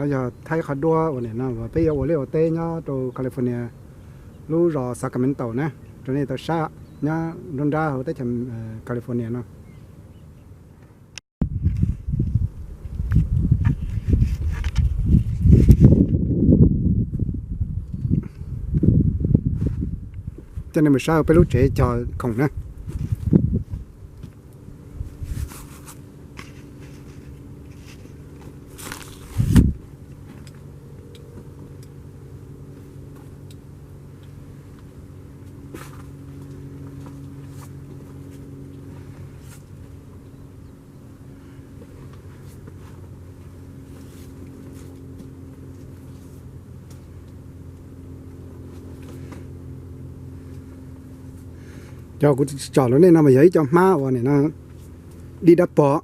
Yog thaij qhov duab uas nim no uas peb yuav ua liaj ua teb nyob rau California, lub zos Sacramento na, rau nej tau saib, nyob nruab nrab hauv teb chaws California no. Coj nej mus saib peb lub tsev cog khoom na. Cov kuv tsom rau nej no mas yog ib co hmab uas nim no dib dab pog,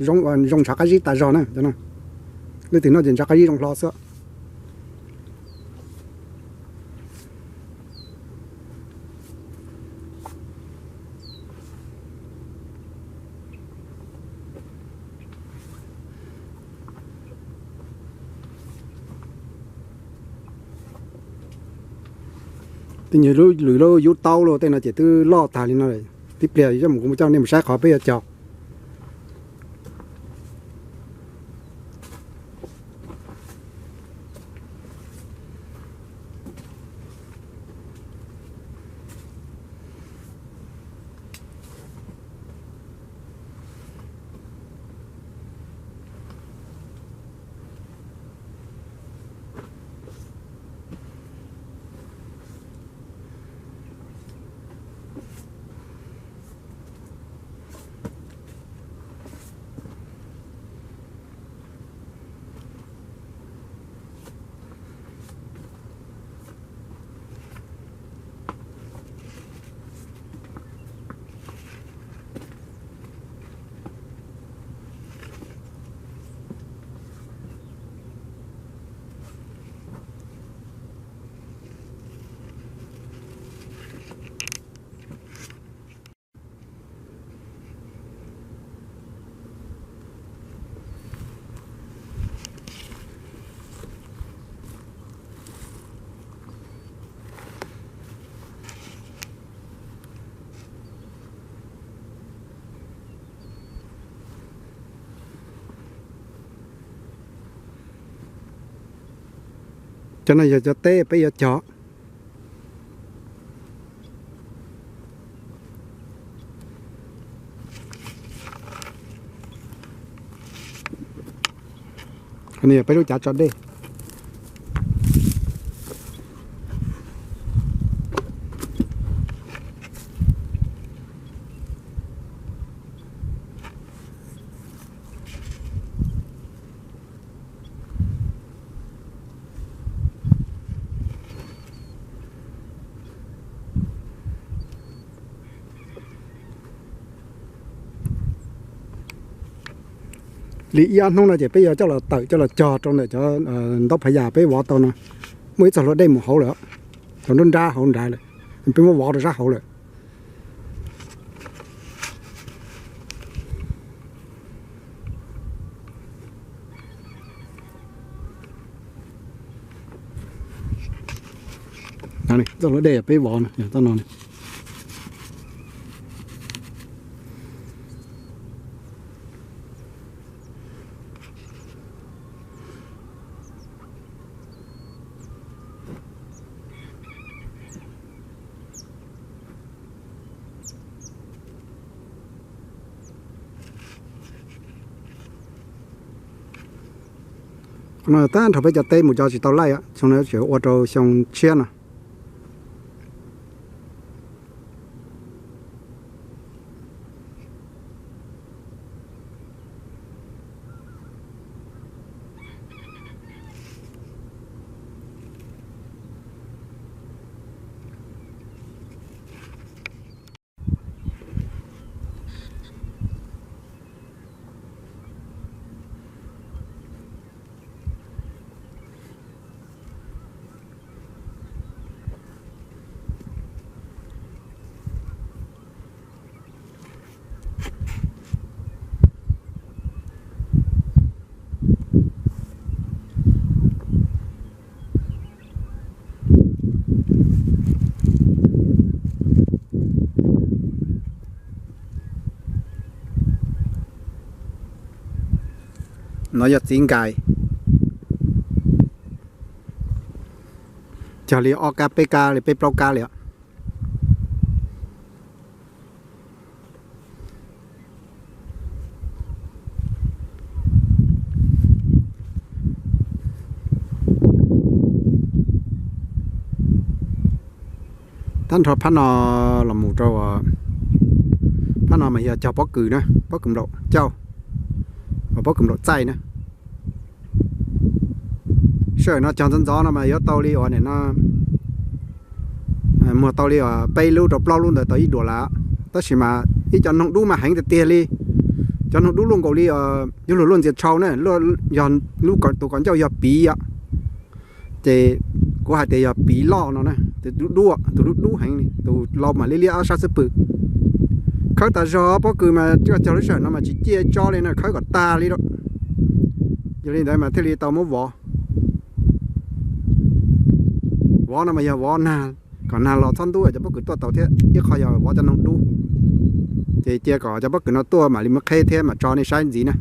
zoo ntshav qab zib tas zog na. Leej twg noj ces ntshav qab zib zoo hlo xwb. Tej nyuag lwm lub yub taub los tej no ces twb loj tag li no lawm. Tib pliag coj mus, kuv coj nej mus saib qhov peb yuav cog. Cov no yog cov teb peb yuav cog. Qhov no yog peb lub cav tso dej. Li ib ob hnub no ces peb yuav coj los tawm coj los cog rau ntawm cov ntaub phav yas peb vov tau no. Muaj ib txoj hlua dej mus hauv lawm, tau nruab nrab hauv nrad lawm, peb muab vov rau sab hauv lawm. Txoj hlua dej peb vov no yog txoj no. Qhov no tag nrho peb cov teb mus cov tsis tau laij, xyoo no tseem ua rau xyoo tshiab no. No yog txiv nkais, cog li ob kab peb kab li peb plaub kab li os. Tag nrho phab no los mus rau, phab no mas yog cog pob kws na, pob kws nplaum cauj, pob kws nplaum txaij na. Sij hawm no cog ntxov ntxov no mas yuav tau li uas nim no muag tau li peb lub rau plaub lub ntawd tau ib duam lawm. Tab sis mas ib cov noog dub mas heev tiag tiag li. Cov noog dub luaj nkaus li, yog luag luaj ntxias tshau na, yog tus kom ncauj yog piv os. Ces kuv hais tias yog piv loj no na, tus dub dub, tus dub dub heev li, tus lau mas liab liab ob sab xub pwg. Khawb tas zog pob kws mas cog lub sij hawm no mas tsis ciaj tsob li na, khawb kom tag li lawm. Yog li ntawd mas thiaj li tau muab vov. Vov no mas yog vov nag, kom nag los txhob ntub cov pob kws tuaj tau thiab, ib qho yog vov cov noog dub. Ces cia kom cov pob kws no tuaj mam li muab qheb thiab mam tso nej saib ntxiv na.